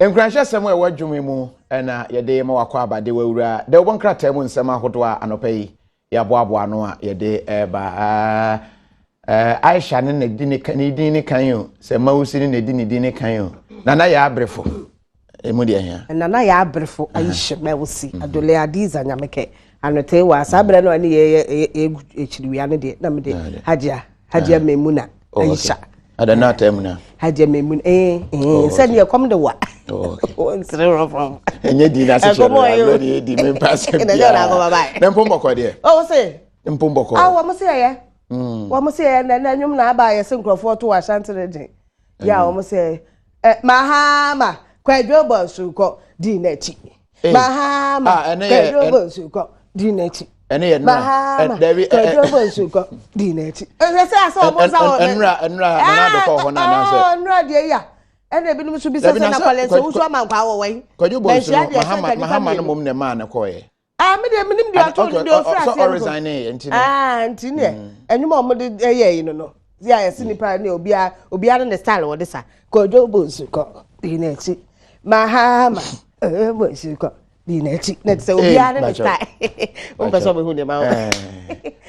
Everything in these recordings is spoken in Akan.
Nkuranhyɛsɛm a ɛwɔ dwom yi mu na yɛde ma wakɔ aba de wawura dawubɔ nkrataa mu nsɛm ahodoɔ a anɔpa yi yɛaboaboa ano a yɛde ɛreba. Aisha ne na di ne ne din ne kan o, sɛ Mawusi ne na di ne din ne kan o. Nana yɛ abrefo. Emu deɛ hia. Nana yɛ abrefo Aisha Mawusi Adole Adiza Nyamekɛ Anotewa saa berɛ no a ne yɛyɛ yɛ akyiriwia no deɛ na mede Hajia Hajia Maimuna oh, Aisha. Ada na ata mu na. Hajia Maimuna eh eh oh, sɛ ne ɛkɔm de wa. Oh, Nsere rɔfɔm. Ɛnyɛ di na ase kyerɛ no agorɔ de yɛ di me mpa asɛm biara. Na mpo mbɔkɔ deɛ. Oh se. Mpo mbɔkɔ. Ah wɔn se yɛ. Wɔn se yɛ na na nnwom na aba yɛ se nkurɔfoɔ to wɔ Ashanti region. Yɛ a wɔn se eh Mahama Kwadwo Bonsu kɔ di n'akyi. Mahama ah, Kwadwo Bonsu kɔ di n'akyi. Ɛne yɛ nnura. Mahama Kwadwo Bonsu kɔ di n'akyi. Ɛsɛ sɛ asɛ wɔn nsa wɔ. Nnura nnura nana adokɔ hɔ na anaasɛ. Nnura deɛ yi a ɛna ebinom nso bisa sɛ na kɔlɛ nso wusu ama nkwa wɔ wɔn. Kwadwo Bonsu no Mahama Mahama no mom na ɛmaa ne kɔɛ. Ah, me deɛ menim deɛ ɔto no deɛ ɔfiri aseɛ no. Ɔresign yɛ nti no. Ah, nti neɛ ɛnwom a wɔde ɛyɛ yi no no. Yɛ a yɛsi nipa ne obiara obiara ne style wɔde sa. Kwadwo Bonsu kɔ di n'akyi. Mahama eh, Bonsu kɔ di n'akyi. Na ti sɛ obiara ne ne style. Wompɛ sɛ ɔbɛhu nneɛma wo.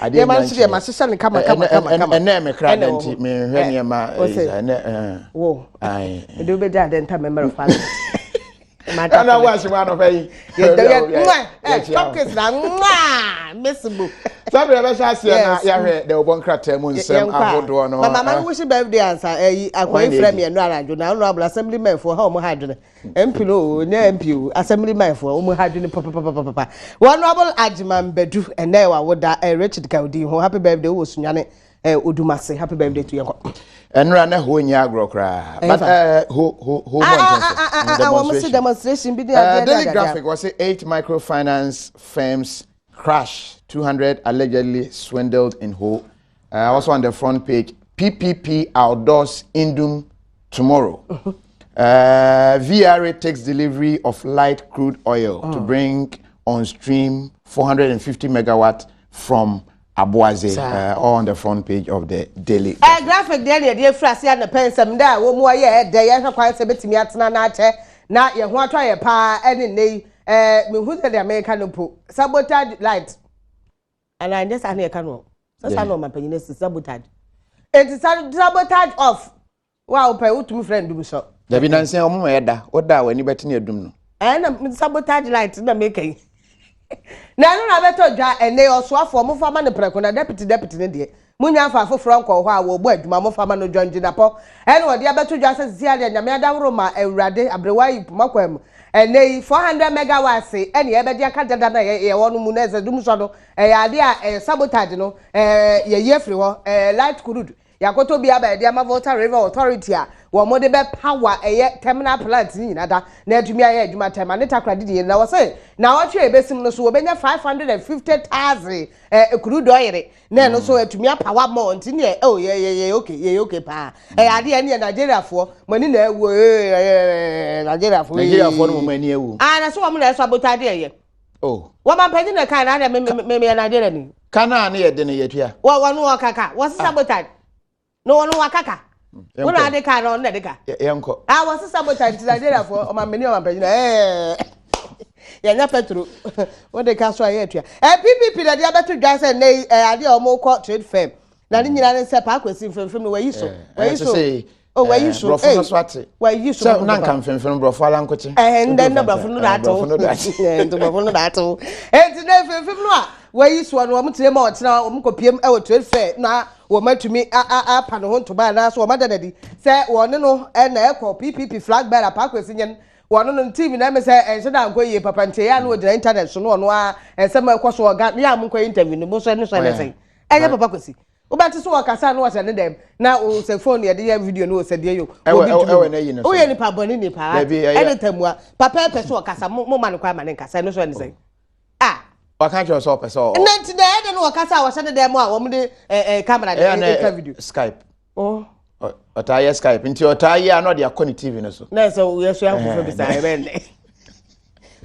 Nneɛma nso deɛ mahyehyɛ no kama kama kama kama. Ɛnɛ me kra na nti menhwɛ nneɛma ɛnɛ. Wo. Mede wobɛgya adɛn nta member of parliament. Ɛna wo ahyɛ mu anɔpa yi. Cupcakes na mwaa mesibo. Sábẹ yẹ bẹ hyɛ aseɛ na yɛahwɛ dɛ wɔbɔ nkrataa mu nsɛm ahodoɔ no. Mama ma wusi birthday ansa ɛyi akɔyi frɛ mi ɛnu anadwo na ɔno abolo assembly men fo ha wɔn ha adwene MP no o nyɛ MP o assembly men fo wɔn ha adwene papapapapa. Wɔn abolo Agyeman Badu ɛnɛ wɔ awoda ɛ Richard Kaudi ho happy birthday wɔ Sunyane Eh, Odumase, happy birthday to yɛnkɔ. Ɛnura na ho nyɛ agorɔ koraa. But eh, ho ho ho ah, mmɔnten ah, so. ah, ah, ah, wɔn si demonstration bi de adeɛ Daily Graphic wɔ se eight microfinance firms crash 200 allegedly swindled in Ho. Also on the front page, PPP outdoors Indum tomorrow. VRA takes delivery of light crude oil to bring on stream 450 megawatt from Aboadze uh, all on the front page of the Daily. Eh, graphic deɛ deɛ deɛ firi ase anɔpɛ nsɛm dɛ a wɔn mu ayɛ ɛdɛ yɛhwɛ kwan sɛ bɛtumi atena n'akyɛ na yɛn ho atɔ yɛ paa ɛne nnɛ yi ɛɛ mehu sɛ deɛ meka no po sabotage light anaa nyɛ saa na yɛka no sɛ saa na ɔmampanyin asi sabotage enti sabotage off Wo a wopɛ wotumi frɛ no dumsɔ. Dabi nansa wɔn ma yɛda woda a w'ani bɛte ne adum no. Ɛna sabotage light na meka yi. Na ɛno na abɛtɔ dwa ɛnɛ ɔsoafoɔ mofa ma no prɛko na deputy deputy no deɛ monya afa afoforɔ nkɔɔ hɔ a wɔbɔ adwuma mofa ma no John Jinapɔ ɛna ɔde abɛto dwa sɛ sisi adeɛ nyame adaworo ma awurade aberewa yi poma kwan mu ɛnɛ yi 400 megawatts ɛne ɛbɛde aka dada na yɛwɔ no mu na ɛsɛ dumsɔ no ɛyɛ adeɛ a ɛyɛ sabotage no ɛɛ yɛyi afiri hɔ ɛɛ light crude Yɛakɔtɔ bi aba yɛde ama Volta River Authority a wɔn de bɛ power ɛyɛ terminal plant no nyina da na atumi ayɛ adwuma Tema ne Takoradi deɛ na wɔse naawɔtwe a ɛbɛsim no so wɔbɛnya 550,000 eh, crude oil na ɛno so atumi apower more nti neɛ oh, yɛ yɛ yɛ okay yɛ okay paa ɛyɛ adeɛ ɛneɛ Nigeriafoɔ mo ani na awu eh, Nigeriafoɔ Nigeriafoɔ no mo ani awu ah na so wɔn na ɛsɔ abotade ɛyɛ Oh. Wɔn mampanyin na kan na adɛ me me me yɛ Nigeria ni. Ka na ne yɛ de no yɛ tua. Wɔ wɔn wɔ kaka wɔ sisa ah. botan na wɔn wɔ kaka. Wɔn na ade ka na wɔn na de ka. Yɛn kɔ. Ah wɔ sisa botan ti Nigeria fo ɔmampanin ɔmampanyin na ɛɛ yɛn nyɛ petro wɔn de ka so a yɛ atua. Ɛ PPP na de abɛto dwa sɛ nnɛ yi ɛ adeɛ a wɔn kɔ trade fair na ne nyinaa ne sɛ paako esi mfimfini no wɔyi so wɔyi so. Oh, wayi so. Brɔfo no so ate. Wayi so. Sɛ na nka mfimfini brɔfo ala nkokye. Ɛhɛn ndɛ ndɛ brɔfo no da atew. Brɔfo no da ate. Nti brɔfo no da atew. Eti na mfimfini no a wayi soɔ no wɔn tire ma ɔkyena wɔn kɔ piem ɛwɔ trade fair na wɔn atumi apa ne ho ntoma anaasɛ wɔn ada n'adi sɛ wɔn ne no ɛna ɛkɔ PPP flag bearer Paa Kwesi Nyen wɔn no TV na ɛmɛ sɛ ɛnhyɛ da nkɔ yie papa nti ɛyɛ a na wɔgyina internet so na ɔno a nsɛm a ɛkɔ so ɔga ne yɛ a mo nkɔ interview no mo so ɛne so ɛne sɛn ɛnyɛ Papa Kwesi. Wobɛte so wɔkasa na wɔhyɛ ne dɛm na sɛ phone yɛde yɛ video no sɛ deɛ yo obi tumi woyɛ nipa bɔne nipa ɛne tamua papa ɛpɛ so ɔkasa mo ma no kwan ma ne nkasa ɛno so ɛne sɛn ah waka kyerɛ sɛ ɔpɛ sɛ ɔ na nti na ɛde no wɔkasa a wɔhyɛ ne dɛm a wɔn de ɛɛ camera de ɛtwa video Skype oh ɔtaa yɛ Skype nti ɔtaa yɛ a na ɔde akɔ ne TV no so na ɛsɛ yɛ so akɔfo bi saa ɛbɛn dɛ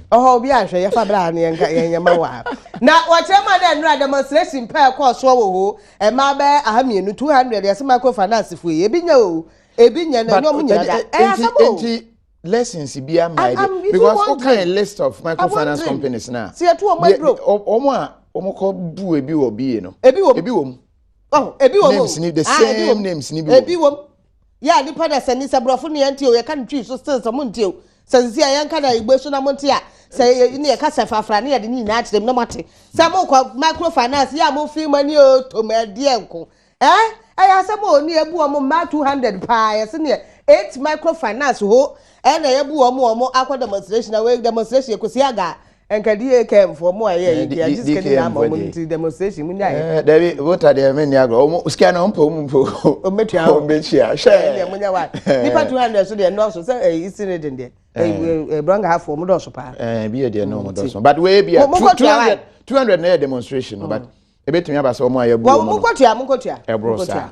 Ɔhɔ obi anhwɛ yɛfa bra no yɛnka yɛn yɛma wɔ ha. Na wɔkyerɛ mu a dɛ nnora demonstration pɛɛ kɔɔ soɔ wɔ hoo mmaa bɛyɛ aha mmienu 200 yɛse microfinance foɔ yi ebi nyɛ oo ebi nyɛ na ɛnyɛ ɔmo nyina da ɛyɛ asɛm oo. Nti Lessons bi ama yɛ because o kan list of microfinance companies na. Si etu wɔn aduro. Wɔn a wɔn kɔ bu ebi wɔ bie no. Ebi wɔ mu. Ebi wɔ mu. Oh, ebi wɔ mu. Names ni the ah, same names ni bi wɔ mu. Ebi wɔ mu. Yɛ a nipa da sɛ ni sɛ borɔfo ni yɛn ti o yɛ ka ne twi so still sɛ mo nti o sɛ sisi a yɛn ka na igbe so na mo nti a sɛ yɛ ne yɛ ka sɛ frafra ne yɛ de ne nyinaa kyerɛ mu na mo ate sɛ mo kɔ microfinance yɛ a mo fi mo ani o tom ɛdeɛ nko. Eh ɛyɛ asɛm o ne yɛbu wɔn mmaa 200 paa yɛse neɛ 8 micro finance ho ɛna yɛbu wɔn wɔn akɔ demonstration na wei demonstration yɛkɔsi aga nka DAKM foɔ mo a ɛyɛ yi deɛ agye sika nyinaa ma wɔn nti demonstration mu nyaeɛ. Eh, dabi vota deɛ menni agorɔ wɔn sika no ɔmpɛ wɔn mpo wɔn bɛtua wɔn bɛtua hwɛ ɛnna mo nya wa nipa 200 so deɛ nnɔɔso sɛ ɛyi eastern region deɛ ɛyi brɔnga ha foɔ mo dɔɔso paa. Ɛɛ bi yɛ deɛ no mo dɔɔso but wei bi a 200 200 na yɛ demonstration no but. Ebetumi aba sɛ wɔn a yɛabu wɔn no. Monkotua, monkotua. Ɛboro saa.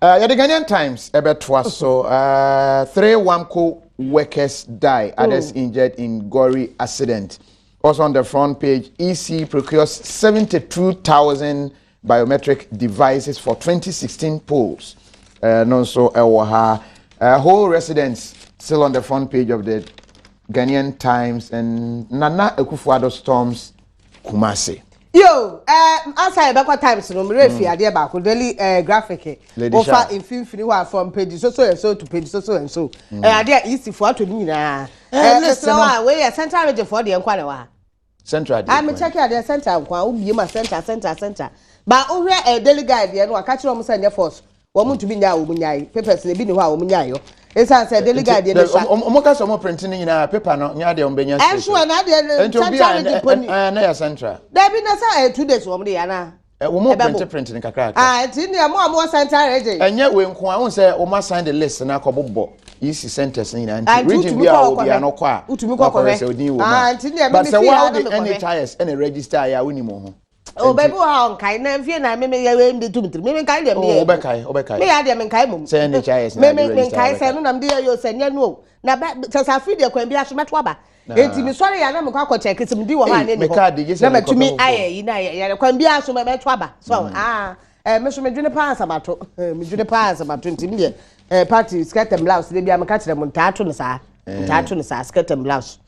Yɛde Ghanaian Times ɛbɛtoa so. Three WAMCO workers die, others injured in gory accident. Also on the front page, EC procures 72,000 biometric devices for 2016 polls. No nso ɛwɔ ha. Whole residents still on the front page of the Ghanaian Times and Nana Akufo-Addo storms Kumasi. Yo, eh, ansa yɛbɛkɔ Times no, mmerɛ fi adeɛ baako, Daily eh, Graphic. Wofa mfimfini hɔ a from page so so and so to page so so and so. Mm. Eh, adeɛ EC foɔ ato ne nyinaa. Eh, list no. A, wei yɛ Central Region foɔ deɛ nkwa na ɛwɔ ha. Central deɛ. Ah, me check adeɛ Central nkwa, wobie ma Central, Central, Central. Ba wohwɛ eh, Daily Guide deɛ no, aka kyerɛ wɔn sɛ nyɛ force. Wɔn ntumi nyaa wɔn nyae. Papers no ebi ni hɔ a wɔn nyae yɔ. Esan sɛ Daily Guide deɛ ne sa. Wɔn ka sɛ wɔn print ne nyinaa paper no nyɛ adeɛ wɔn bɛnya space. Ɛnso ɛna adeɛ no Central region pɔ ni. Ɛna yɛ Central. Dabi na sɛ ɛyɛ 2 days wɔn de yɛ anaa. Wɔn print print ne kakra kakra. Ah nti nea mo a mo wɔ Central region. Ɛnyɛ wei nko a wɔn sɛ wɔn asan de list na akɔ bobɔ EC centers ne nyinaa nti region bi a wɔ bi ano kɔ a. Wotumi kɔ kɔhwɛ. Sɛ odin wɔ mu a. But sɛ wɔn de NHIS ɛna register yɛ a wɔn nim wɔn ho. O baabi wɔ ha ɔnkae na mfie na meme yɛ wei mede tum tiri meme nkae deɛ meyɛ. O wobɛkae wobɛkae. Meyɛ adeɛ menkae mmom. Sɛ NHIS na ade register menkae sɛ ɛno na mede yɛ yɛ sɛ nyɛ no o na bɛ sɛ sɛ afei deɛ kwan bi aso mɛto aba. Enti mesɔre yɛ na mekɔ akɔ kyɛke sɛ medi wɔ hɔ a ne ni hɔ na matumi ayɛ yi na yɛ kwan bi aso mɛto aba. So ah eh me so medwene paa ansa mato medwene paa ansa mato nti me deɛ eh party skirt and blouse de bia meka kyerɛ mo ntaa to no saa ntaa to no saa skirt and blouse.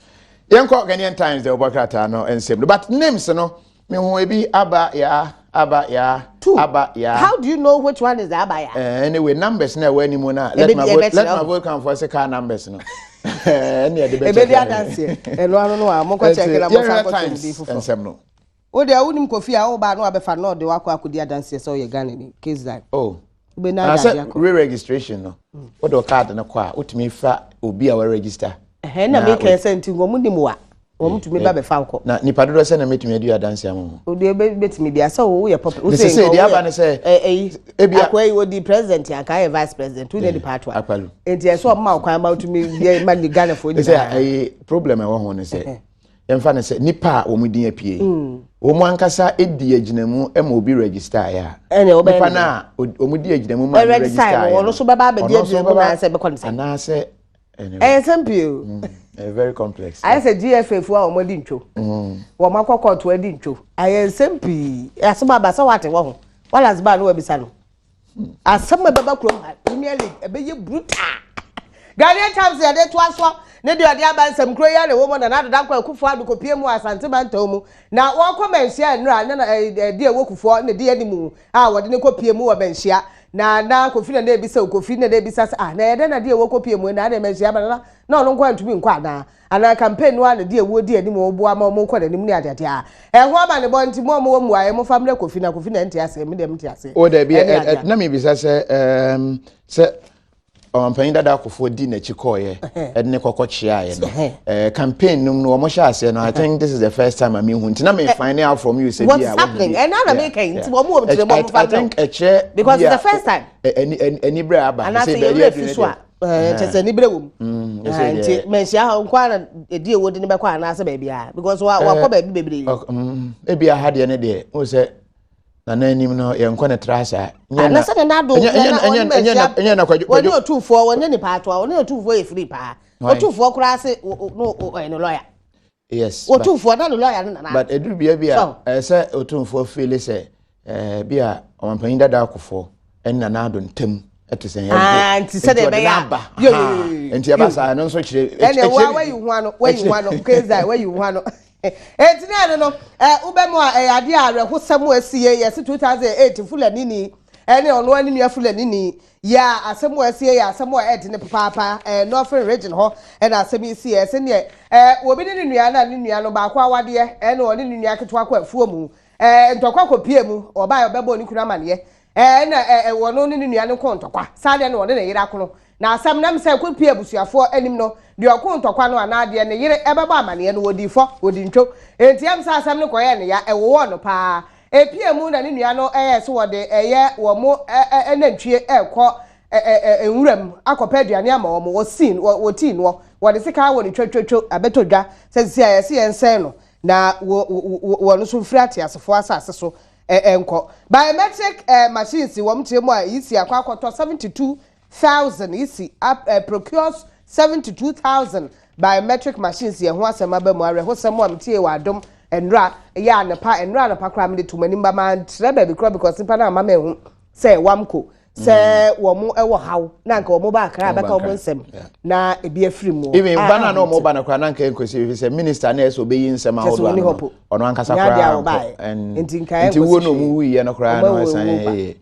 Yɛnkɔ Ghanaian Times deɛ wɔbɔ krataa no nsɛm no but names no mehu ebi aba yaa aba yaa Two. aba yaa. How do you know which one is the aba yaa? Anyway numbers na ɛwɔ anim na let my vote let my vote count for sɛ car numbers no ɛne ɛde bɛkyɛ ebedi adanseɛ ɛno ano no a monkɔ kyɛke na mosan kɔ kyɛm bi foforɔ nsɛm no. Wo deɛ wonim Kofi a woba no abɛfa no ɔde wakɔ akɔdi adanseɛ sɛ ɔyɛ Ghana ni case die. Oh. Na sɛ re-registration no wode wo card no kɔ a wotumi fa obi a waregister. Ɛhɛn na meka sɛ nti wɔn nim wa wɔn tumi ba bɛfa wokɔ. Na nipa dodoɔ sɛ na mɛtumi adi adanse ama ho. O deɛ bɛtumi bi asɛ wo yɛ pɔpɛ. Ne sɛ deɛ aba ne sɛ ɛyi akwa yi odi president anka ayɛ vice president wo nyɛ nipa ato a. Akwalu. Nti ɛsɛ ɔmo ma ɔkwan ma wotumi yɛ ma ni Ghana foɔ nyinaa. Sɛ ɛyi problem ɛwɔ ho ne sɛ yɛmfa no sɛ nipa a wɔn din apue mm. wɔn ankasa di agyinamu ma obi register yɛ a nipa no a wɔn di agyinamu ma no register yɛ no ɔno nso bɛba abɛdi agyinamu na asɛ bɛkɔ ne sɛ anaasɛ ɛyɛ nsɛm pii o mm, ɛyɛ very complex ayɛ sɛ gfa fo a wɔn adi ntwo mm. wɔn akɔ kɔɔto adi ntwo ayɛ nsɛm pii asɛm aba sɛ wate wɔ ho walas baa no wabisa no Asɛm a ɛbɛba kurom ha, Premier League, ɛbɛyɛ brutal. Ghanaian Times yɛde to asoɔ ne deɛ ɔde aba nsɛm kuro yi ara na ɛwɔ mu Nana Addo Dankwa Akufo-Addo kɔpie mu wɔ Asante mantam mu na wɔkɔ Manhyia nnora ne na ɛde ɛwɔ Kufuor na ɛdi anim a wɔde no kɔpie mu wɔ Manhyia na na Kofi na na ɛbisa o Kofi na na ɛbisa sɛ ah na ɛyɛ dɛn na deɛ ɛwɔ kɔpie mu na adɛn Manhyia ba na na ɔno nko antumi nkɔ anaa Anaa campaign no ara na ɛde awuo di anim a wɔboa ma wɔkɔ n'anim ne adeade a ɛho amanebɔ nti mo a mowɔ mmuaeɛ momfa mmrɛ Kofi na Kofi na ɛnte aseɛ me deɛ mente aseɛ O dabi ɛne adeade. na mebisa sɛ ɛɛm sɛ ɔmampanyin dada Kufuor di n'akyi kɔɔeɛ ɛde ne kɔkɔ kyeaeɛ no ɛɛ campaign no mu no wɔn hyɛ aseɛ no I think this is the first time a mehu nti na me find out from you sɛ What bi is a happening? wɔhu Ɛna na meka yi nti wɔn wɔ nkyerɛ mu I wɔn fa I mmerɛ think ɛkyerɛ because bi it's a the first time. ɛni ɛni ɛni berɛ aba Anaasɛ sɛ yɛn baabi werɛ aduru fi ne so a deɛ. Kyɛ sɛ anibere wɔ mu. Mm, ah, nti manhyia hɔ nko ara na ɛdi ɛwɔ di no bɛkɔ anaasɛ baabi a because wakɔ baabi bebree. Ebi aha deɛ ne deɛ o sɛ nana anim no yɛn nkɔ ne tra saa. Na sɛ nana do ɛnyɛ na kwadwo wɔne otumfoɔ wɔne nipa atoa wɔne otumfoɔ yɛ firi paa otumfoɔ koraa se no ɔyɛ ne lɔya. Yes. Otumfoɔ na ne lɔya no nana. But eduru bia bi a ɛsɛ otumfoɔ feel sɛ ɛɛ bi a ɔmampanyin dada akofoɔ ɛne nana ado ntam. Ɛte sɛ yɛn Ah, nti sɛdeɛ ɔde ɛbɛyɛ a- n'aba. Yo, yo, Aha. yo, yo, yo. Nti ɛba saa, ɛno nso kyerɛ Ɛnna wa ɛkyerɛ wayi ho ano, wayi ho ano, keza wayi ho ano. Eti na ɛno no wobɛ mu a, ɛyɛ adeɛ a awerɛhosɛm a esi yɛ yɛsi 2008 Fulani ni ɛne ɔno ani nua Fulani ni yɛ a, asɛm a esi yɛ yɛ asɛm a ɛde ne papaapa. Northern Region hɔ ɛna asɛm yi si yɛ ɛsɛ neɛ obi ne ne nua na ne nua no baako awadeɛ, ɛna ɔne ne nua ketewa kɔ afuo mu, ntɔkwa kɔ pie mu. Ɔbaa yɛ ɔbɛbɔ ne kunu amaneɛ, ɛna wɔno ne ne nua no kɔ ntɔkwa saa deɛ na ɔne ne yere akono, na asɛm nam sɛ kɔ pie abusuafoɔ anim no deɛ, ɔko ntɔkwa no anaa deɛ ne yere ɛbɛbɔ amaneɛ no, wɔdi fɔ, wɔdi ntwo. Enti ɛm sɛ asɛm no kɔyɛ ne ya, ɛwowɔ no paa. Epie mu na ne nua no ɛyɛ sɛ wɔde ɛyɛ wɔn mo ɛ ɛ ɛnantwie ɛkɔ ɛ ɛ ɛ nwuram akɔpɛ aduane ama wɔn. Wɔsii wɔ wɔtii noɔ, wɔde sika wɔ ne twatwatwo abɛtɔ dwa sɛ sisi a yɛsi yɛn nsɛn no na wɔ wɔ wɔn nso mfiri ateasefoɔ asase so ɛ nkɔ. Biometric machines, wɔn kyerɛ mu a EC akɔ akɔtɔ 72,000. EC procures 72,000 biometric machines. Yɛn ho asɛm aba mu. Awerɛhosɛm a metie wɔ Adom nwura yɛ anapa, nwura anapa koraa mede to m'anim ba ma nkyerɛ baabi koraa because nipa no ama ma ehu sɛ wamko sɛ wɔn wɔ haw na nka wɔn ba Akra abɛka wɔn nsɛm na ebi afiri mu. Even ba na na ɔmo ba no koraa na nka nkosi efi sɛ minister na ɛsɛ ɔbɛyi nsɛm ahodoɔ ano no, ɔno ankasa koraa nkɔ. Nti nka nti wuo na ɔmo wuiɛ no koraa no ɛsan yɛ.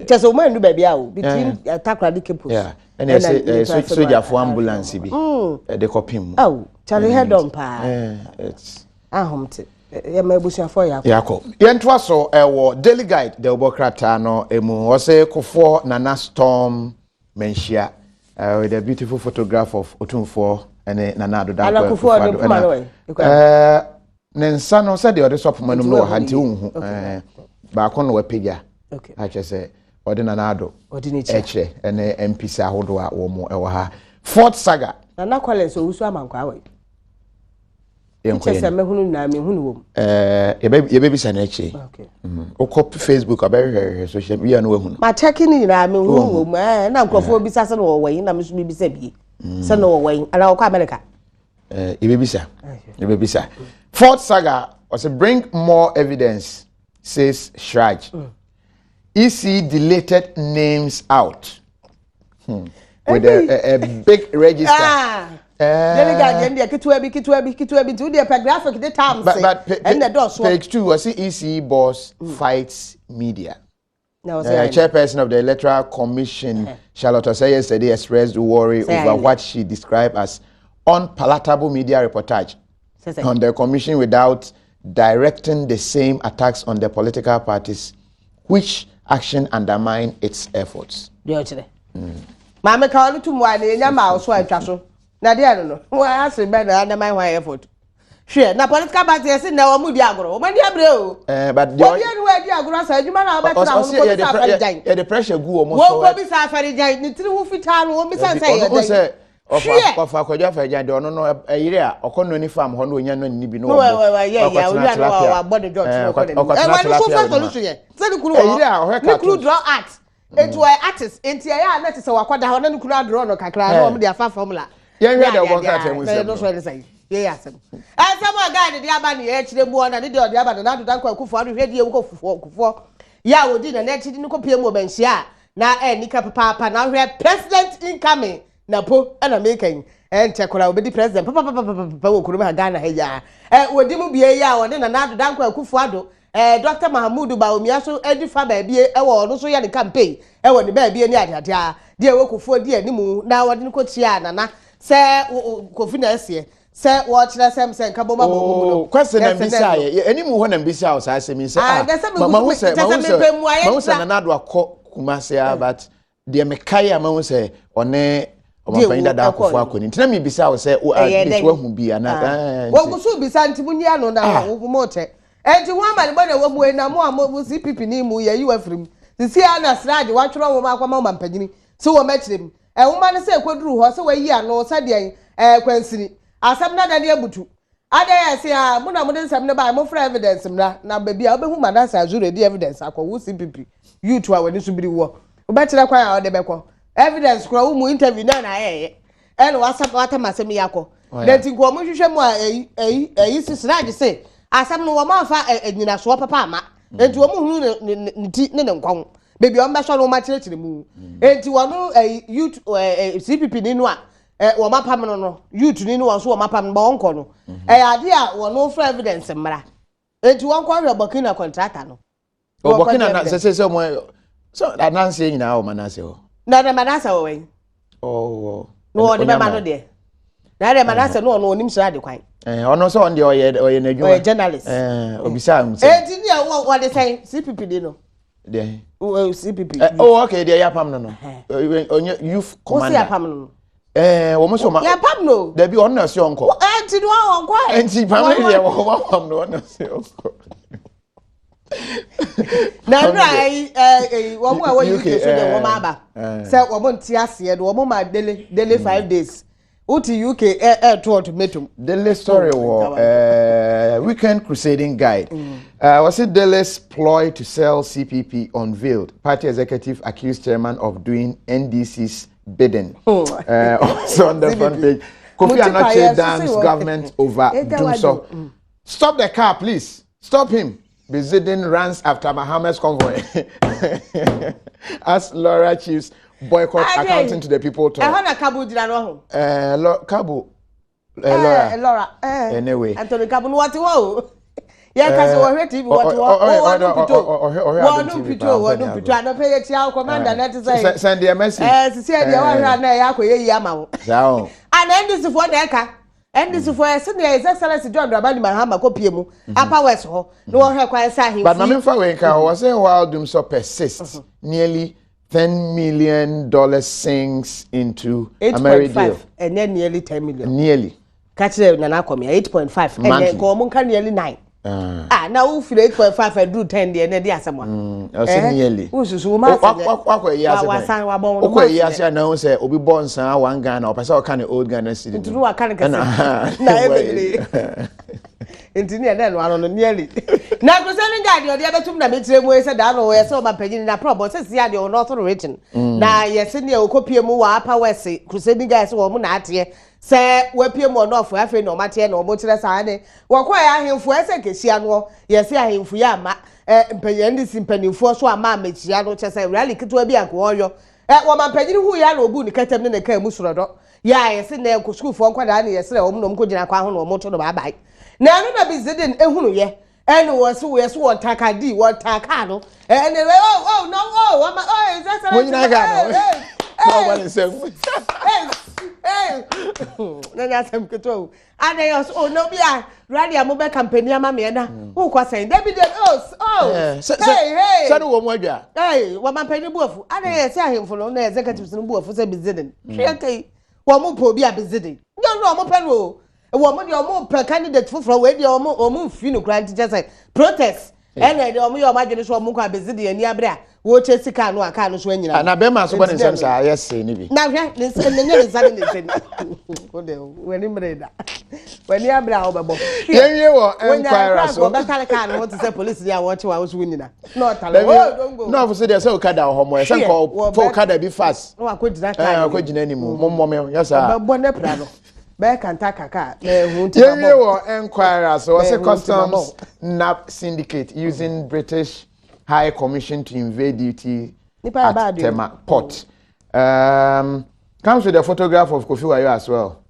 Kyɛ sɛ ɔmo andu baabi a o between Takoradi, Cape Coast. Ɛna ɛsɛ sojafoɔ ambulance bi ɛde kɔpem mu. Awo Charlie, head on paa, ahomte yɛma abusuafoɔ yɛ akɔ. Yɛakɔ, yɛntoa so. Ɛwɔ Daily Guide de wobɔ krataa no mu, wɔsɛ Kofoɔ Nana storm Manhyia with a beautiful photograph of Otumfoɔ ɛne Nana Addo Dankwa. Kofoɔ de poma no ɛ. Ne nsa no sɛdeɛ ɔde sɔ poma no mu no wɔ ha, nti wonhu baako na wapagya akyerɛ sɛ ɔde Nana Addo ɛkyerɛ ɛne MPs ahodoɔ a wɔn ɛwɔ ha. Fourth saga. Nana Collins Owusu Amankwa awɔ yi kyɛ sɛ mɛhunu nyinaa mehunu wɔ mu. Yɛbɛbisa no akyire. Wokɔ Facebook abɛhwehwɛhwɛ social media no, wahunu. Ma kyɛke no nyinaa mehunu wɔ mu, na nkurɔfoɔ bisa sɛ no wɔwɔ yi, na me nso mebisa bie sɛ no wɔwɔ yi anaa wɔkɔ America. Yɛbɛbisa, yɛbɛbisa. Fourth saga, ɔsɛ "Bring more evidence," says CHRAJ. EC deleted names out with a big register. Ah. Daily Guardian deɛ, ketewa bi, ketewa bi, ketewa bi, nti wo deɛ pɛ graphic de times. But ɛnna dɔɔso. Page 2, ɔsi EC boss fights media. Chairperson of the Electoral Commission, Charlotte Osei, yesterday expressed worry over what she described as unpalatable media reportage on the commission without directing the same attacks on the political parties, which action undermine its efforts. Deɛ ɔkyerɛ maame ka ɔno tum wa ne enya maa ɔso atwa so na deɛ no wɔn ase bɛ na undermine wɔn effort. Hwɛ na political party yɛsi na wɔn mu di agorɔ, wɔn ani abere o. Ɛɛ, but deɛ obi enu adi agorɔ asa adwuma na ɔbɛtena ho no, kɔ bisa afɛri gyan. Yɛde pressure gu wɔn so. Wɔn kɔ bisa afɛri gyan ne tiri ho fitaa no, wɔn bisa sɛ yɛ dɛ. Hwɛ, ɔfa Akwadwo Afari Gyan deɛ, ɔno no ɛyere a ɔkɔ noni farm hɔ no, onya noni bi no. Wɔ wɔ yɛ yɛ owura no wabɔ ne dɔt no kɔ n'anim. Ɛwɔ ne so fa solution yɛ sɛ ne kunu wɔ hɔ, ne kunu draw art, etu ɔyɛ artist, nti ɛyɛ a na te sɛ wakɔda hɔ na ne kunu adraw no kakra na wɔn de afa formula. Yɛnhwɛ deɛ ɔbɔ nkrataa mu nsɛm no. Yɛyɛ asɛm ɛsɛm a guide de aba ne yɛkyerɛ mu ɔna ne deɛ ɔde aba no Nana Addo Dankwa Akufo Addo, hwɛ deɛ wokɔ fufuo Kufuɔ yɛ a wɔdi na n'akyi de no kɔpie mu wɔ Manhyia a na ɛnika papaapa. Na ahwɛ president incoming na po ɛna meka yi, ɛnkyɛ koraa obɛdi president papapapapa wɔ kurom ha, Ghana ha yi a wɔdi mu bie yi a wɔde Nana Addo Dankwa Akufo Addo, Dr Mahamudu Bawumia so adi fa baabi ɛwɔ ɔno so yɛ ne campaign ɛwɔ ne baabi ne adeade a deɛ ɛwɔ Kufuɔ di anim na wɔde no kɔkyia Nana sɛ Kofi na ɛseɛ sɛ wɔkyerɛ sɛm sɛ nka bɔma bɔ mu no. Kwasi na mbisa yɛ anim hɔ na mbisa wɔ saa asɛm yi sɛ, ah, mahu sɛ mahu sɛ Nana Addo akɔ Kumase a, but deɛ mekae a mahu sɛ ɔne ɔmampanyin dada akɔfo akɔ ni, nti na mebisa wo sɛ wo at least wahu bi ana? Wɔn so bisa nti mo nyi ano na mo kyɛ nti ho amanebɔ na ɛwɔ mu yi na mo a mo CPP ni mu yɛyi wɔ afiri mu sisi a na sraadi watwerɛ nwoma akɔma ɔmampanyini sɛ wɔn akyerɛ mu nwoma no sɛ ɛkɔduru hɔ sɛ wɔayi ano sɛdeɛ kwansini asɛm no adane abutu adan yɛ sɛ a mo na mo de nsɛm no ba, mo frɛ evidence mmra na baabi a wobɛhu Manase Azure di evidence akɔ. Wo CPP youth a w'ani so biri wɔ wobɛkyerɛ kwan a wɔde bɛkɔ evidence korɔ wo mu interview na ayɛyɛ ɛna wasam watam asɛm yi akɔ na nti nka wɔn hwehwɛ mu a ɛyi ɛyi ɛyi sisi na agye sɛ asɛm no wɔn afa ɛnyinasoɔ papa ama nti wɔn hunu ne ne ne ti ne ne nkɔn. Baabi a wɔn bɛsɔ no wɔn akyerɛkyerɛ mu. Enti wɔn ɛyi youth ɛɛ CPP ni no a ɛ wɔn apam no no youth ni no wɔn nso wɔn apam no ba wɔn kɔ no. Ɛyɛ ade a wɔn fɛ evidence mmra. Enti wɔn kɔ hwɛ Burkina contractor no. O Burkina na sɛ sɛ sɛ wɔn sɛ adanseɛ nyinaa wɔ Manase hɔ. Na ɛdɛ Manase wɔ wɛn. Ɔwɔ. Na wɔde bɛma no deɛ. Na ɛdɛ Manase no ɔno onim sra ade kwan. Ɛɛ ɔno sɛ ɔno deɛ ɔyɛ ɔyɛ n'adwuma. Ɔyɛ journalist. Ɛɛ obisa nsɛm. Eti ni ɛwɔ wɔde sɛn CPP di no. Deɛ. CPP. Ɛ oh okay deɛ yɛ apam no no. Ɔnyɛ youth commander. Wosi apam no no. Ɛɛ wɔn nso ma. Yɛ apam no. Dabi ɔno na ɛsɛ ɔnkɔ. Ɛɛ ti ni wɔn ɔnkɔ yɛ. Nti pam no deɛ wɔn apam no ɔno na ɛsɛ ɔnkɔ. Na nnura ɛyi ɛyi wɔn a wɔyi UK so de wɔn aba sɛ wɔn nte aseɛ no wɔn ma dele dele 5 days wote UK ɛ ɛɛto ultimatum. Daily story wɔ weekend crusading guide. Wɔsi Dele's ploy to sell CPP unveiled. Party executive accused chairman of doing NDC's bidding. Also on the front page. Kofi Anokye damns government over Dumsor. Stop the car, please. Stop him. Bizidin runs after Mohammed's convoy. As Lawra chiefs boycott accounting to the people talk. Ɛhɔ na Kabu gyina no ho. Kabu. Laura. Laura. Anyway. Anthony Kabu no wɔte hɔ o. Yɛn kasa wɔhwɛ TV wɔte hɔ. Wɔn no pito. Wɔn no pito wɔn no pito. Anɔpɛ yɛ tia o commander na ti sɛ. Send the message. Sisi yɛ deɛ wɔhwɛ ana ɛyɛ akɔ yɛ yi ama wo. Saa o. Ana NDC foɔ na ɛka. NDC foɔ ɛsɛ nea His Excellency John Dramani Mahama kɔ pie mu Upper West hɔ na wɔhwɛ kwan sɛ ahemfo. But maame nfa wei nka wɔ sɛ while Dumsor persists, nearly $10 million sinks into 8.5, ɛnyɛ nearly 10 million. Nearly. Ka kyerɛ Nana Akɔmia 8.5 ɛnɛ nka wɔn nka nearly 9. Ah, na wo firi 8.5 aduru 10 deɛ na ɛde asɛm a. Ɔsɛ nearly. Wosusu wo ma asɛ nyɛ. Wakɔ eyi ase wasan wabɔ wɔn. Wokɔ eyi ase a na ho sɛ obi bɔ nsaa 1 Ghana, ɔpɛ sɛ ɔka ne old Ghana cedi. Nti no waka ne kɛse na ɛyɛ bebree nti ne ɛdɛ no ano no nearly. Na crusading guide deɛ ɔde abɛtum na mekyerɛ mu sɛ daa no yɛ sɛ ɔma panyin na prɔbɔ sɛ si adeɛ ɔno ɔtoro region na yɛsɛ nea ɔkɔpie mu wɔ Upper West. Crusading guide sɛ wɔn na ateɛ sɛ wapie mu ɔnɔɔfo afei na ɔma teɛ na ɔmo kyerɛ saa ne wɔkɔ yɛ ahemfo ɛsɛ nkehyia no yɛsɛ ahemfo yɛ ama ɛ mpanyin de si mpanimfoɔ so ama amekyia no kyɛ sɛ rally ketewa bi anka wɔyɔ ɛ wɔma mpanyin hu yɛ na obu ne kɛtɛm ne ne kaa mu sorɔdɔ yɛ a yɛsɛ na nkɔ sukuufoɔ nkwadaa ne yɛsrɛ wɔn na wɔn kɔ gyina kwan ho na wɔn to no baabae na ɛno na Bizidin ehunu yɛ ɛna wɔ so wɔ so wɔn takadi wɔn taka no ɛna ɛ oh oh no oh wɔn ma oh ɛsɛ sɛ Mo nyinaa kaa no na ɔbɔ ne nsam. Na nyɛ asɛm ketewa o ana yɛ ɔso oh na obi a rally a mobɛ campaign ama meɛ na wokɔ sɛn dabi dabi oh oh. Hey hey. Sɛne wɔ mu adwa. Hey, wɔn mpanyin bu afu ana yɛ sɛ ahemfo no na executives no bu afu sɛ Bizidin hwɛ kɛyi wɔn mo pɛ obi a Bizidin nyɛ no wɔn pɛ no o wɔn mo deɛ wɔn pɛ candidate foforɔ wei deɛ wɔn mfi no kura nti kyɛ sɛ protest ɛna ɛdeɛ wɔn yɛ wɔn adwene so wɔn kɔ abezidi ani abere a wɔrekyɛ si kaa no a kaa no so anyina. Na bɛrima nso bɔ ne nsɛm saa yɛ see ne bi. Na hwɛ ne nsa ne nye ne nsa ne ne nsa ni o de w'ani mmere da w'ani abere a wɔbɛbɔ. Yɛnwie wɔ Enquirer so. Wɔbɛtare kaa no ho te sɛ polisi ni a wɔkye wɔn ahosuo nyina na ɔtare o dongo. Na ɔfo sɛ deɛ sɛ okada wɔ hɔ mɔ ɛsɛ nkɔ fɔ okada bi fast. Na wakɔ gyina kaa no. Ɛɛ wakɔ gyina anim mo mmɔ mi yɛ saa. Ɔbɛbɔ ne pra no bɛyɛ kanta kaka na ehu ti ma bɔ. Yɛnwie wɔ Enquirer so wɔsɛ customs nab syndicate using British High Commission to invade duty at Tema Port. Comes with a photograph of Kofi Wayo as well,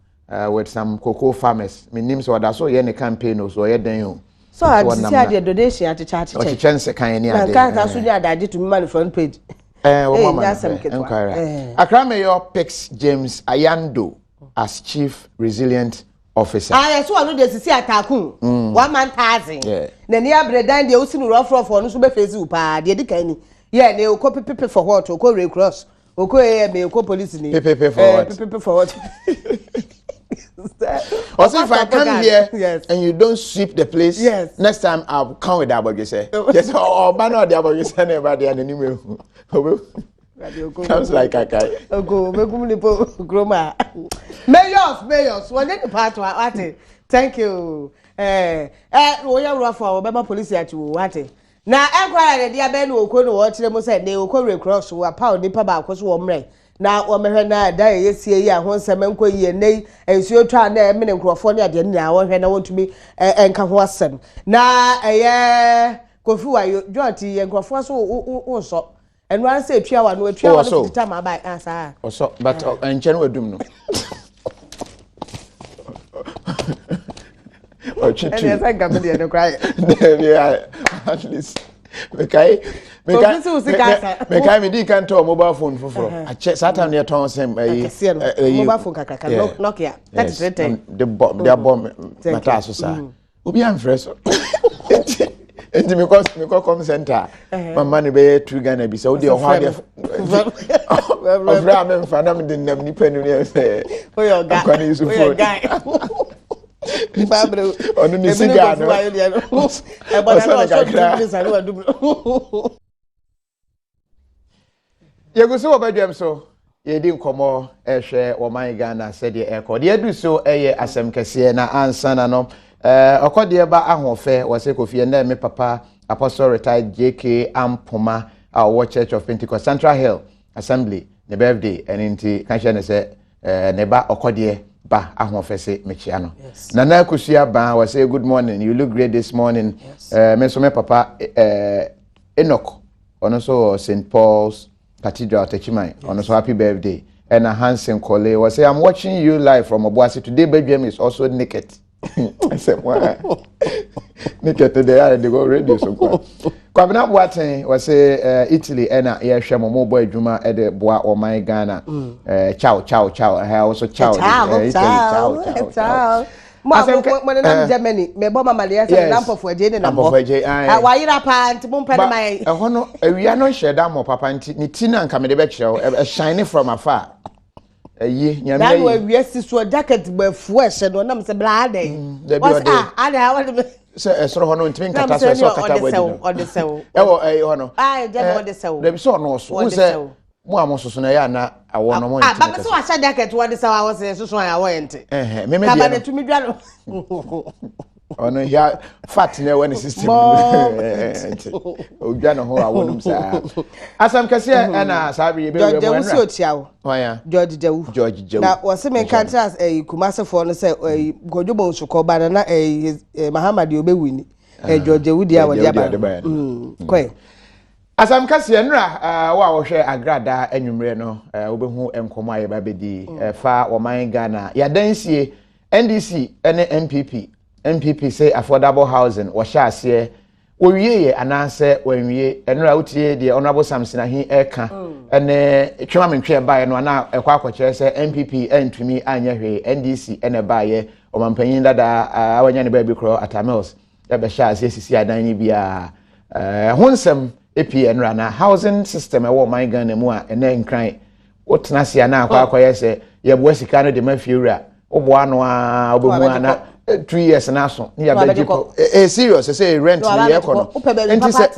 with some cocoa farmers. Me nim so ɔda so yɛ ne campaign o so ɔyɛ den o. So asisi adeɛ donation akyekyɛ akyekyɛ. Ɔkyekyɛ nsekan ne ade. Na nkanka so nye adagye tumi ma ne front page. Ɛɛ wɔn ama no Enquirer. Accra Mayor picks James Ayando as chief resilient officer. Ah, yɛ so ɔno deɛ sisi ataako 1 man 1,000. N'ani abere dan deɛ osi no rɔfrɔfo ɔno nso bɛfɛ si wo paa deɛ di kan ni yɛ ne okɔ pepepe for what okɔ Red Cross okɔ ama okɔ police ni. Pepepe for what? Pepepe for what? Also, if I come here and you don't sweep the place, next time I'll come with abɔdwesɛ. Yes, or ban or the abɔdwesɛ never there anyway. Comes like kakai. Ogo, mekum nipo kurom a. Mayor of mayors, wɔn ne nipa ato ate. Thank you. Wɔyɛ wurafo a wɔbɛma polisi akyi wo wate. Na ɛnkwa yɛ de abɛn no okɔ no wɔkyerɛ mu sɛ ne okɔ Red Cross wɔ apaw nipa baako so wɔ mmerɛ na wɔmɛhwɛ na da yɛ sie yi a ho nsɛm nkɔ yie ne yi nsuo twa a na ɛmene nkurɔfoɔ ne adeɛ nyinaa wɔhwɛ na wɔntumi ɛnka ho asɛm na ɛyɛ Kofi Wayo John ti yɛ nkurɔfoɔ so wo nsɔ. Ɛno ara sɛ etua wa no etua wa no fiti tam aba ah saa. Ɔsɔ but nkyɛn no wadum no. Ɔtwe tu. Ɛnna ɛsɛ nka mi deɛ ne kora yɛ. Dɛbi at least mekae mekae mekae mi di kan tɔ mobile phone foforɔ akyɛ saa time yɛ tɔn sɛm ɛyi ɛyi mobile phone kakraka Nokia 3310 de bɔ de abɔ mata so saa. Obi amfrɛ so. Nti mekɔ mekɔ com center mama no bɛyɛ two Ghana bi sɛ wode ɔhɔ adeɛ ɔfrɛ a memfa na mede nam nipa no ne sɛ akwa ne yi so phone. Ɔno ne siga no ɔsɔ ne kakra. Yɛgu so wɔ badwam so, yɛredi nkɔmmɔ ɛrehwɛ wɔman Ghana sɛdeɛ ɛrekɔ. Deɛ adu so ɛyɛ asɛm kɛseɛ na ansa na no ɔkɔdeɛ ba ahoɔfɛ wɔ sɛ Kofi ɛnɛ me papa Apostle retired JK Ampoma a ɔwɔ Church of Pentecost Central Hill Assembly ne birthday ɛno nti ka kyerɛ no sɛ ne ba ɔkɔdeɛ ba ahoɔfɛ se mekyea no. Nana Akosua Baa wɔ sɛ good morning you look great this morning. Me nso me papa Enoch ɔno nso wɔ St Paul's Cathedral Techiman ɔno nso happy birthday ɛna Hansen Kole wɔ sɛ I'm watching you live from Obuasi today Badwam is also naked sɛ mo a naked de ayɛ de kɔ radio so kwa Kwabena Boateng wɔ sɛ eh, Italy ɛna yɛhwɛ mo mo bɔ adwuma ɛde boa ɔman Ghana mm. eh, ciao ciao ciao ɛhɛ eh, also ciao eh, Italy ciao ciao ciao Mo a mo mo nenam eh. Germany, mebɔ mama deɛ sɛ nenam mpɔfo agye ne nam hɔ. Ah, wayera paa nti mo mpɛ ne ma yɛn. Ɛhɔ no awia no nhyɛ da mmɔ papa nti ne ti na nka mede bɛkyerɛ wo ɛhyɛn ne from afar. Ɛyi nyame ayi. Dano awia si so jacket bɔ afu ɛhyɛ no nam sɛ bla adɛn. Mm, dabi ɔde. Ah adɛn awɔde me. Sɛ ɛsoro hɔ no ntumi nkata so ɛsɛ ɔkata bɔ adi no. Ɔde sɛw. Ɛwɔ ɛyi hɔ no. Ah ɛgya na ɔde sɛw. Dabi sɛ ɔno ɔso. Ɔde sɛw. Mo a mo soso no ɛyɛ a na awɔ no mo nte ne kasa. Sɛ wahyɛ jacket wɔde sɛ awɔ sɛ soso a awɔ yɛ nte. Ɛhɛn meme deɛ no. Kaba na tumi dwa no. Ɔno hia fat na ɛwɔ ne system no nti odwa ne ho awɔ nom saa. Asɛm kɛseɛ ɛna saa bere yɛbɛwura mu ɛnra. George Jawu si okyia wo. Hwan George Jawu. George Jawu. Na wɔsi mi nka nkyerɛ ɛyi Kumasefoɔ no sɛ ɛyi Kwadwo Bonsu kɔ ba na na ɛyi Mahama deɛ ɔbɛwu ni. Ɛɛ George Jawu deɛ a wɔde aba no. Kɔɛ. Asɛm kɛseɛ, Nnora wo a wohwɛ Agradaa anwummerɛ no, wobɛhu nkɔmmɔ a yɛba bɛdi mm. ɛfa wɔman Ghana yɛadansie NDC ne NPP NPP sɛ affordable housing wɔhyɛ aseɛ wɔwieɛ anaasɛ wɔanwie ɛnora wotie deɛ Honorable Samson Ahi ɛka mm. ɛne twema mentwe ɛbaeɛ no anaa ɛkɔ akɔkyerɛ sɛ NPP antumi anyɛ hwee NDC ɛna ɛbaeɛ ɔmampanyin dada a wanya ne baabi korɔ Atta Mills bɛhyɛ aseɛ sisi adan no bi a ɛho nsɛm pii ɛnora na housing system ɛwɔ ɔman Ghana mu a ɛnɛ nkran wotena ase a na akɔ akɔyɛ sɛ yɛboa sika no de ma fie wura woboa ano a wobɛhu a na 2 years na aso ne yɛabɛgye kɔ eh serious sɛ rent no yɛkɔ no nti sɛ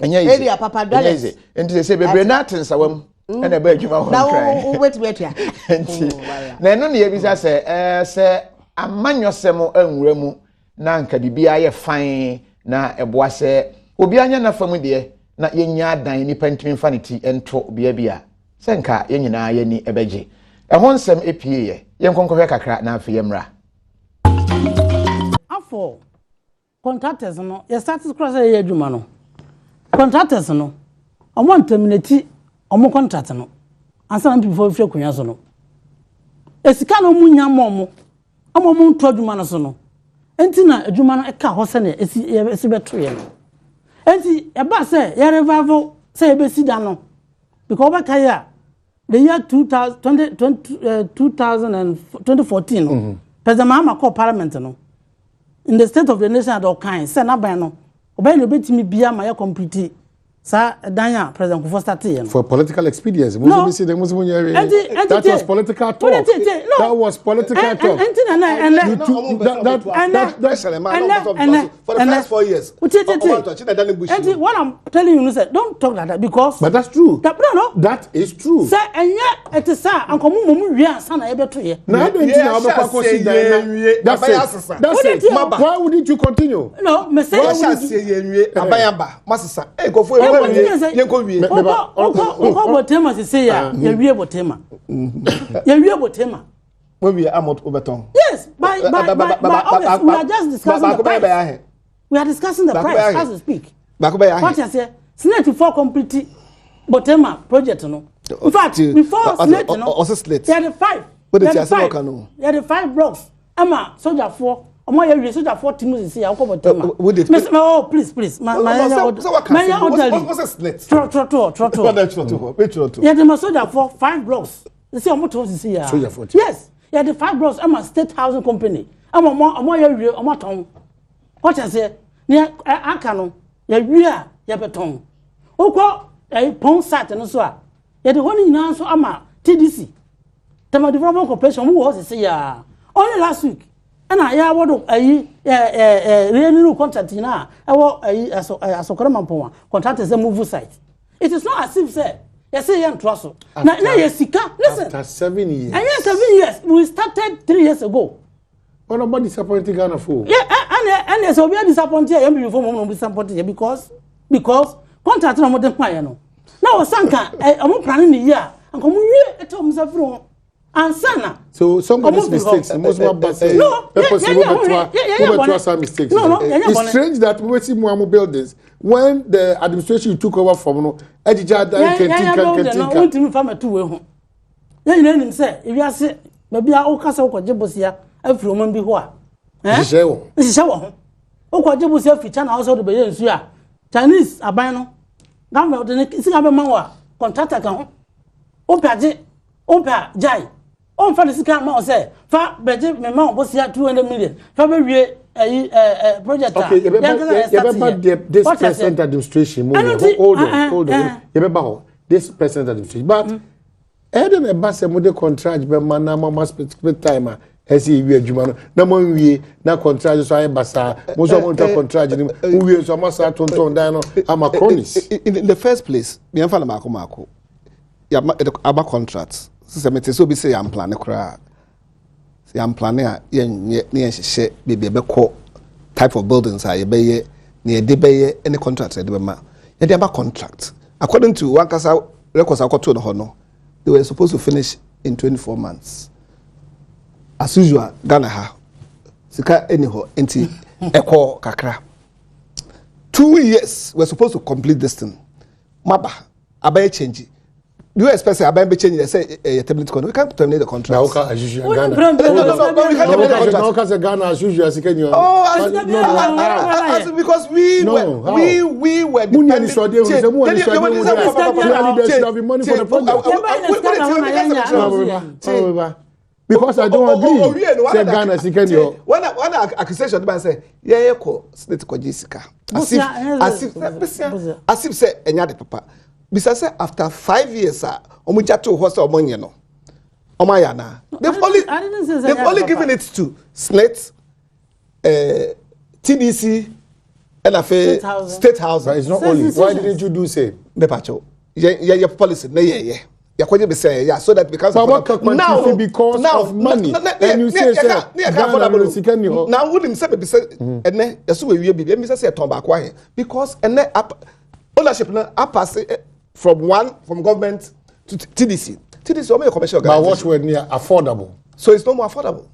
ɛnyɛ easy area papa dollars ɛnyɛ easy nti sɛ sɛ bebree na ate nsawa mu mm. ɛna ɛbɛ adwuma hɔ nkran na wobɛtumi atua nti oh, na ɛno na yɛbisa sɛ ɛɛ sɛ amanyɔsɛm nwura mu na nka biribiara yɛ fan na ɛboa sɛ obiara nyɛ n'afa mu deɛ na yɛnya adan nipa ntumi nfa ne ti nto bea bi a sɛ nka yɛn nyinaa yɛn ani ɛbɛgye ɛho nsɛm epie yɛ yɛn nkɔnkɔhwɛ kakra na afei yɛn mmra. Afɔ Contractors no, yɛ start koraa sɛ yɛyɛ adwuma no, contractors no, wɔn anterminate wɔn contract no ansa na MPP foɔ bɛfiri akonnwa so no. Esika na wɔn nya ma wɔn, ama wɔn nto adwuma no so no, nti na adwuma no ɛka hɔ sɛnea esi esi bɛto yɛ no. Nti ɛba sɛ yɛ revival sɛ yɛbɛsi da no, because wɔbɛka yɛ a, The year 2000, 20, 20, uh, 2014 no, mm -hmm. President Mahama kɔɔ parliament no, in the state of the nation adɔ kan sɛ n'aban no, ɔbɛyɛ na obetumi bia ma yɛ complete saa dan a President Kufuor started yɛ no. For political expedience. No. That was political talk. No. That was political talk. Enti na na ɛnɛ. Ɛnɛ ɛnɛ For the first 4 years. Enti what I'm telling you no sɛ don't talk like that because. But that's true. That, no no. That is true. Sɛ ɛnyɛ ɛte sɛ anka mo mom wie ansa na yɛbɛto yɛ. Na adi nti na ɔbɛkɔ akɔsi dan na. That's it. That's it. Why wouldn't you continue? No, me say. Yɛ hyɛ aseɛ yɛ nwie aban aba ma sisa. Ee nkɔfo yɛ kɔ wie yɛ kɔ wie. Wokɔ wokɔ wokɔ Bɔtɛma sise yɛ a yɛ wie Bɔtɛma. Yɛ wie Bɔtɛma. Mo wie a mo bɛtɔn. Yes, by August we are just discussing the price. We are discussing the price as we speak. Baako bɛyɛ ahe. What you say? SSNIT foɔ complete Borteyman project no. In fact, before SSNIT no, yɛde five, yɛde five, yɛde five blocks ama sogyafoɔ ɔmo ayɛ wie sogyafoɔ ti mu sisi a ɔkɔ Borteyman. Mɛ mɛ oh please please ma ma yɛ ɔda ma yɛ ɔdali trɔ trɔ toɔ trɔ toɔ. Yɛde ma sogyafoɔ five blocks sisi ɔmo to sisi ya. Yes, yɛde five blocks ama state housing company ama ɔmo ɔmo ayɛ wie ɔmo atɔn. Ɔkyɛ seɛ nea aka no yɛwie a yɛbɛtɔn. Wokɔ ɛyi pɔn site no so a yɛde hɔ no nyinaa nso ama TDC, Tema Development Corporation, ɔmo wɔ hɔ sisi yaa. Only last week ɛna yɛ awɔdo ɛyi ɛ ɛ ɛ renew contract nyinaa ɛwɔ ɛyi ɛso ɛ Asokore Mampɔn a contractor sɛ move site. It is not as if sɛ yɛsɛ yɛ ntoa so na na yɛ sika. Listen, after 7 years. Ɛyɛ 7 years, we started 3 years ago. Ɔno bɔ disappointing Ghana fo. Yeah, ɛnɛ ɛnɛ sɛ obi a disappoint yɛ yɛn mpanyinfoɔ mu na disappoint yɛ because contract na wɔn de hwa yɛ no na wɔsan ka ɛ ɔmo plan ne yie a nka ɔmo wie ɛtɛ ɔmo nsa firi ho ansa na. So somebody's mistakes most of us say no purposely wo bɛtoa some mistakes. No, yɛnyɛ It's bɔne. strange that we see mu buildings when the administration you took over from no ɛgyigya adan yɛn yɛn building no nkentinka. Wontumi fa mɛto wei ho. Yɛn nyinaa nim sɛ ewiase baabi a wokasa wokɔgye bosia afiri ɔman bi hɔ a nhyehyɛ wɔ. Nhyehyɛ wɔ ho. Wokɔgye bosia firi China hɔ sɛ wode bɛyɛ nsuo a, Chinese aban no government de ne sika bɛma wo a contractor ka ho. Wopɛ agye, wopɛ a gyae. Ɔmfa ne sika ma wo sɛ fa bɛgye mema wo bosia 200 million fa bɛwie ɛyi ɛ ɛ project a Okay, yɛbɛba yɛn kasa yɛbɛba the this present administration mu yɛ. Hold on, hold on, yɛbɛba hɔ, this present administration. But ɛyɛ na ɛba sɛ mo de contract bɛma na mo ama specific time a ɛsɛ ewie adwuma no na mo nwie na contract so ayɛ basaa, mo nso a mo ntwa contract no mu mo wie nso a mo asa tontɔn dan no ama cronies. In the first place, yɛmfa no maako maako. Yɛama aba contract sisɛ mete sɛ obi sɛ yɛam plan koraa, sɛ yɛam plan a yɛnyɛ ne yɛnhyehyɛ baabi ɛbɛkɔ, type of buildings a yɛbɛyɛ ne yɛde bɛyɛ ne contract a yɛde bɛma. Yɛde aba contract, according to wankasa records akɔtoo no hɔ no, they were supposed to finish in 24 months. As usual, Ghana ha sika ɛni hɔ nti ɛkɔ kakra. 2 years we are supposed to complete this thing. Maba abayɛ change. Do you expect say abayɛ bɛ change sɛ ɛyɛ terminate contract? We can't terminate the contract. Na woka as usual Ghana. No, no, no, no, we can't terminate the contract. Na woka sɛ Ghana as usual sika ni hɔ. Oh, as, because we No, were how? we were Mu ni anisɔde ehu sɛ mu anisɔde ehu sɛ clearly there should have been money for the project. Because I don't agree sɛ Ghana sika ni hɔ. When accusation ba sɛ yɛyɛ kɔ state kɔgye sika as if sɛ ɛnya de papa bisa sɛ after 5 years a ɔmo gya to hɔ sɛ ɔmo nyɛ no, ɔmo ayɛ ana? They've only given it to SSNIT, TDC ɛna afei state house. But it's not only, why didn't you do same? Mepakyɛw, yɛ yɛ yɛ policy ne yɛ yɛ yɛkɔgye bi sɛ yɛ so that because But what can now because now, of money na, and you say sɛ Ghana no sika ni hɔ. Na wunim sɛ bebi sɛ ɛnɛ yɛso wɔ ewie bi ebi sɛ yɛtɔn baako ahɛ because ɛnɛ ownership no apass from government to TDC. TDC ɔmo yɛ commercial organization. But what were near affordable. So it's no more affordable.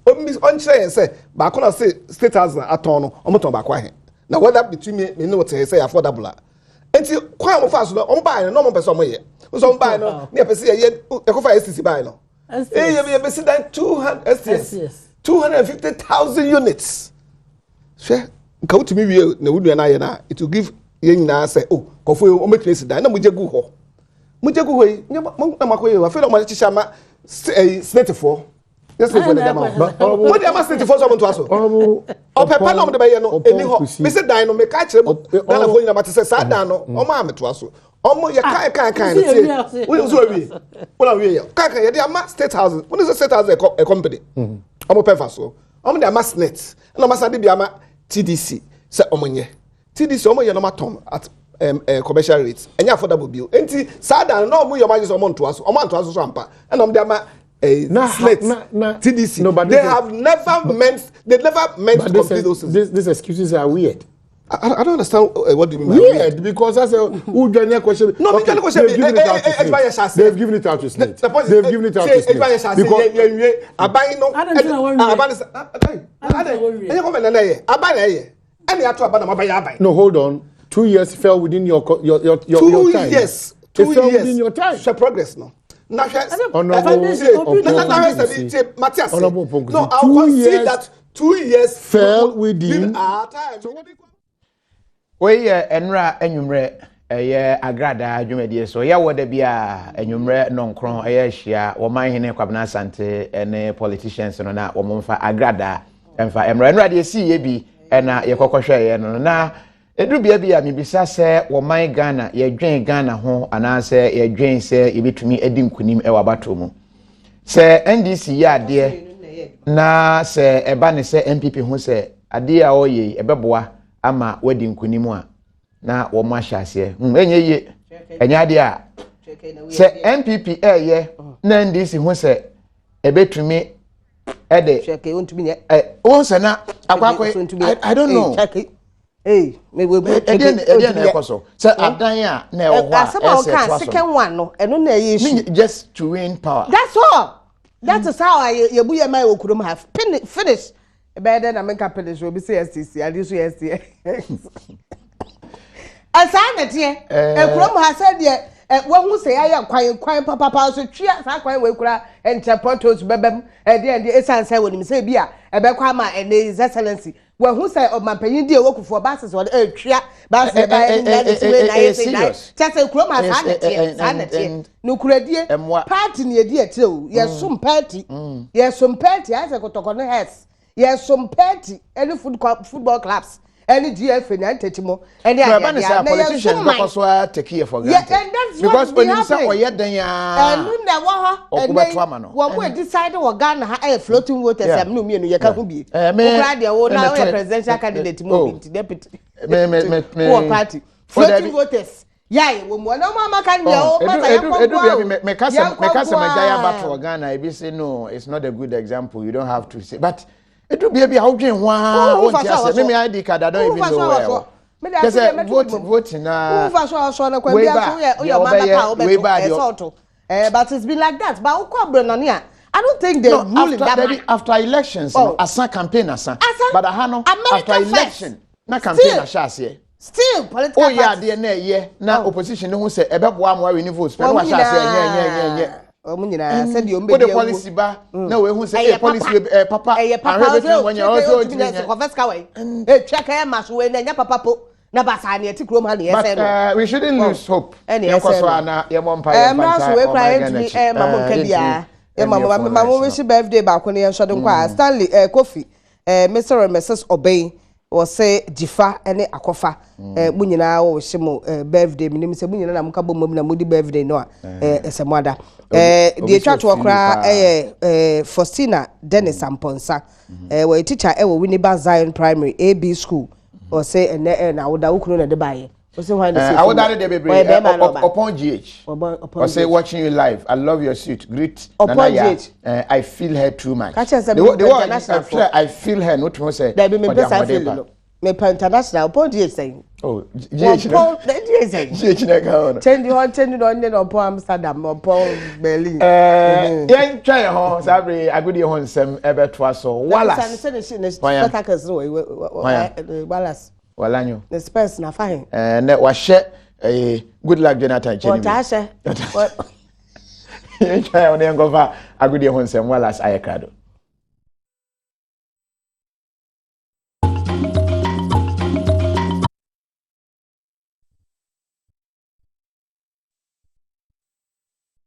Ɔnkyerɛ yɛn sɛ baako na sɛ state house na atɔn no, ɔmo tɔn baako ahɛ na whether between me ne wɔte sɛ yɛ affordable a. Nti kwan a wɔn fa so no, ɔmo baa yɛn no na ɔmo mpɛ sɛ ɔmo yɛ nso ɔmo baa no ne yɛ pɛ sɛ yɛ yɛkɔfa STC baa no ee yɛ yɛ bɛsi dan 200 STS 250,000 units. Hwɛ, nka wotumi wie na wo nua no ayɛ no a, it will give yɛn nyinaa sɛ o kɔfo yi wɔn bɛtumi esi dan na mo gye gu hɔ, mo gye gu hɔ yi nye mo na mo akɔ yɛ afei na mo ahyehyɛ ama ɛyi SSNITfoɔ yɛ SSNITfoɔ na ɛde ama wɔn, mo de ama SSNITfoɔ sɛ ɔmo ntoa so. Ɔpɛ pa na ɔmo de bɛyɛ no eni hɔ. Mesi dan no meka kyerɛ mu Ghanafoɔ nyinaa ma te sɛ saa dan no ɔmo a metoa so. Ɔmo yɛ kan kan kan no tie wọ́n nso awie wọ́n awie yɛ kan kan yɛde ama state house. Wọ́n sɛ state house yɛ company, ɔmo pɛ fa so. Ɔmo de ama SSNIT ɛna ɔmo asan de bi ama TDC sɛ ɔmo nyɛ. TDC ɔmo yɛ no ɔmo atɔn at commercial rate, ɛnyɛ affordable bio. Nti saa dan no na ɔmo yɛ ɔmo agye sɛ ɔmo ntoa so, ɔmo antoa so so ampa ɛna ɔmo de ama SSNIT, TDC. No, but they have never meant, they never meant to complete those things. These excuses are weird. I don't understand what do you mean by weird. Because I say who join your question. No, okay, question. They've given it out to SSNIT. They've given it out to SSNIT. They've given it out to SSNIT. Because aban no aban no ɛnyɛ kɔfɛ nana yɛ aban na ɛyɛ ɛna ato aban na ma ba yɛ aban. No, hold on. 2 years fell within your two your time. Years, 2 It fell years. within your time. Hwɛ progress no na hwɛ. Honourable Na hwɛ sɛ Oppong. Tie, Matias. Honourable Oppong, No, I 2 will concede years that 2 years fell within- our time. So what Wei yɛ nnora anwummerɛ, ɛyɛ agradaa dwumadie so. Yɛwɔ da bi a anwummerɛ 9 ɛyɛ ahyia wɔman hene Kwabena Asante ne politicians no na wɔn mfa agradaa mfa mmerɛ. Nnora deɛ esi yɛ bi ɛna yɛkɔkɔhwɛeɛ no, na ɛduru bea bi a mebisa sɛ wɔman Ghana, yɛdwen Ghana ho anaasɛ yɛdwen sɛ yɛbɛtumi adi nkunim ɛwɔ abatoɔ mu? Sɛ NDC yɛ adeɛ na sɛ ɛba ne sɛ NPP ho sɛ adeɛ a ɔreyɛ yi ɛbɛboa ama wadi nkunim a, na wɔn ahyɛ aseɛ ɛnyɛ yie, ɛnyɛ adeɛ a sɛ NPP ɛɛyɛ na NDC ho sɛ ɛbɛtumi ɛde Hwɛ, wontumi nyɛ. Ɛ wɔn sɛ na akɔ I don't know. Ɛdeɛ na ɛkɔ so sɛ adan a na ɛwɔ hɔ a asɛm a ɛsɛ ɔka ɛtoa so no. Second one no, ɛno na ɛyɛ issue. Just to win power. That's all. That is how I yɛbu yɛ man wɔ kurom ha. Finish. Ɛbɛyɛ dɛ na menka finish, obi sɛ STC ade so yɛ STS. Ɛsaa na teɛ ekurom ha sɛ deɛ ɛ wɔhu sɛ yɛayɛ kwan kwan papapa so twia saa kwan wɔ ekura nkyɛn potholes bɛbɛm. Ɛdeɛ ɛdeɛ esan sɛ wɔnim sɛ ebi a ɛbɛkɔ ama ɛnɛ His Excellency wɔhu sɛ ɔmanpanyin di ɛwɔ Kufuor buses wɔde ɛtwia buses ɛba ɛne nyinaa de si wei na ayɛ sɛ na kyɛ sɛ kurom ha saa na teɛ, saa na teɛ. Nukuredie party ni yɛdi akyire o, yɛsom party, yɛsom party ayɛ sɛ Kotɔkɔ ne Hearts, yɛsom party ɛne football clubs ɛne GFA na ntɛkyi mo ɛne adeade a na politicians bɛkɔ so a take it for granted. Yeah, and that's because what be onim sɛ happening. Ɔyɛ den aa Ɛnu na ɛwɔ hɔ. Ɔko bɛto ama no. Wɔn mo decide wɔ Ghana ha ɛyɛ floating voters. Ɛmu mmienu yɛ ka ho bie. Me okura deɛ wo na me woyɛ presidential candidate mu obi nti deputy Me me me me wɔ party Oh, floating Dabi. voters yɛ wɔ mu ɔna ɔmo amaka no deɛ Oh, o masa yɛn kɔ edu nkoa o bia me kasa yɛn me kɔ kasa nkoa. ma gya abato wɔ Ghana, ebi say no, it's not a good example, you don't have to say, but edu bia bi a wodwen ho a Oh, wonte wofa so ase. Me ID card, I don't even know where ɛwɔ. Me de Kyɛ ase sɛ deɛ vote mɛto vote na wofa so a ɔsɔ no kwan Wei bi ba, aso woyɛ deɛ woyɛ ɔman ɔbɛyɛ, bɛka a wei wobɛto ba deɛ ɛsɛ ɔto but it's been like that, but wokɔ abirɛnani a, I don't think they No, rule in after that dabi, manner. after elections Oh. no, asa campaign asa. Asa. But aha no, America after first. election na campaign Still. ahyɛ aseɛ. Still political Oyɛ party. adeɛ na ɛyɛ na Oh. opposition no ho sɛ ɛbɛboa ama win votes pɛ na Wɔn wahyɛ aseɛ nyɛ nyɛ nyɛ nyɛ. Wɔn nyinaa sɛdeɛ wɔn Wode bɛdi policy ba na wehu sɛ ɛyɛ eh policy papa. wei eh papa Ɛyɛ papa. ahwɛ bɛtumi wɔnyɛ ɔsɛ ɔsɛ ɔntumi nyɛ. Kɔfɛ sika wɔ yi etwa kɛyɛ ma so wei na ɛnyɛ papa po na basaa ne ɛte kurom ha ne But yɛsɛ no. we shouldn't lose hope. Ɛne yɛnkɔ ɛsɛ so no. a na yɛmmɔ mpa Ɛɛ yɛmfa mmra so ntae wei kura ɔman Ghana yɛntumi akyi. ɛɛ ma mo nka Yɛntumi biara yɛ ma mo ɛmmie phone ma mo lines no. wish birthday baako ne yɛn nso de nkɔ a Stanley Kofi Mr and Mrs Obeng wɔsɛ Gyifa ne Akɔfa mo nyinaa wɔhyɛ mo birthday. Menim sɛ mo nyinaa na moka bɔ mmom na modi birthday no a ɛsɛ mo ada Obi deɛ sɛ ɛtwa toɔ ofiri koraa. paa. Ɛyɛ Faustina Dennis Amponsa, wɔyɛ teacher ɛwɔ Winneba Zion Primary AB School. Ɔsɛ ɛnɛ na awoda wo kunu na ɛde baayɛ. Ɔsɛ hwan na Eh, sɛ awoda de bebree. ɔyɛ bɛrima na ɔba Upon GH. Upon Ɔsɛ GH. watching you live. I love your suit. Greet Upon Nana Ya. GH. I feel her too much. Ka kyerɛ sɛ The mepɛ one international I I feel her no to say. Dabi, mepɛ ɔde saa ahoɔden feel pa. no, mepɛ international. Ɔpɔn GH sɛn? Oh, GH no. Ɔpɔn GH sɛn? GH na ka ho no. Kyɛndi hɔ, nkyɛndi na ɔnyɛ na ɔpɔn Amsterdam, ɔpɔn Berlin. Eh, yɛn twɛn yɛn ho saa bere agodie ho nsɛm ɛbɛtoa so. Wallace. Sɛ ne Hwan ya? spectacles no wɔ Hwan ya? Wallace. Walanyo. Ne specs na fa he? Eh, ne wahyɛ good luck Jonathan kyɛn Ɔtaa hyɛ. Yɛn twɛn yɛn ho na yɛn nkɔfa agodie ho nsɛm. Wallace ayɛ krado.